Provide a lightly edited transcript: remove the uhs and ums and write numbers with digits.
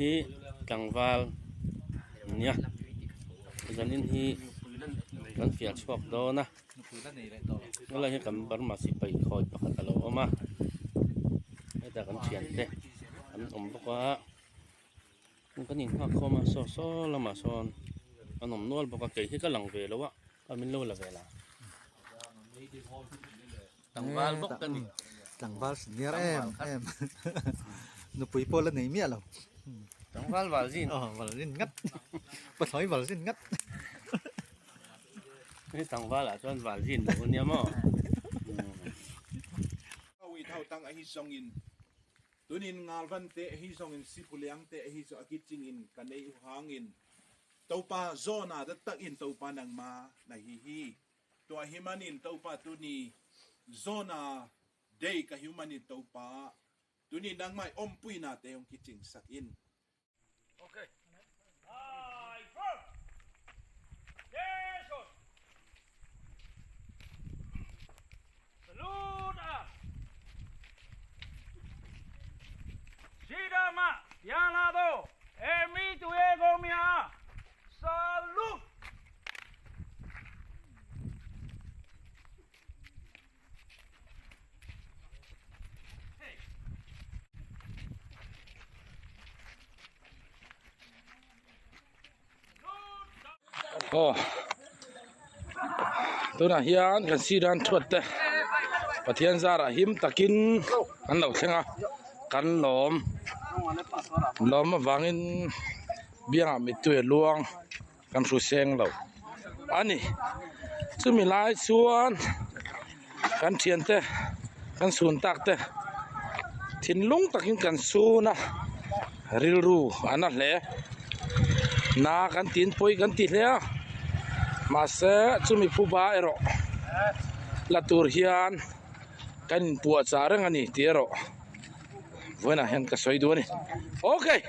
hi tlangval ania zanin hi kan fiah chhuak dawn a helai hi kan burma sipai khawi pakhat alo awm a hetah kan thiante an awm bawk a kan inghak khawm a saw saw lamah sawn an awm nual bawk a kei hi ka lang ve lo a a min lo la ve la. Tlangval bawk ka ni. Tlangval senior em em. Nupui pawh la nei miah lo. Tlangval val zin. Aw val zin ngat. Pathlawi val zin ngat. Hei tlangval ah chuan val zin duh ania maw. Awi thau tang a hi zawng in tunin ngalvan te hi zawng in sipuliang te hi chu a kiching in ka nei u hang in topa zawna da tak in topa nangma na hi hi Tuah himan in topa tuni zona dei ka human in topa tuni nangmai awmpui na te hong ki ching sak in. Okay. Nine, four. Attention. Salute arms. Sidama Yanado Emi Tuego Mia. Salute. Aw tunah hian kan sir an thuat te Pathian zarah him takin an lo thleng a kan lawm lawm avangin biangah mittui a luang. Kan hru seng lo a ni chumi lai chuan kan thiante kan sun tak te thinlung takin kan sun a rilru a na hle na kan tin pawi kan ti hle a mahse chumi phuba erawh la tur hian kan inpuahchah reng a ni tih erawh vawiinah hian ka sawi duh a ni okay.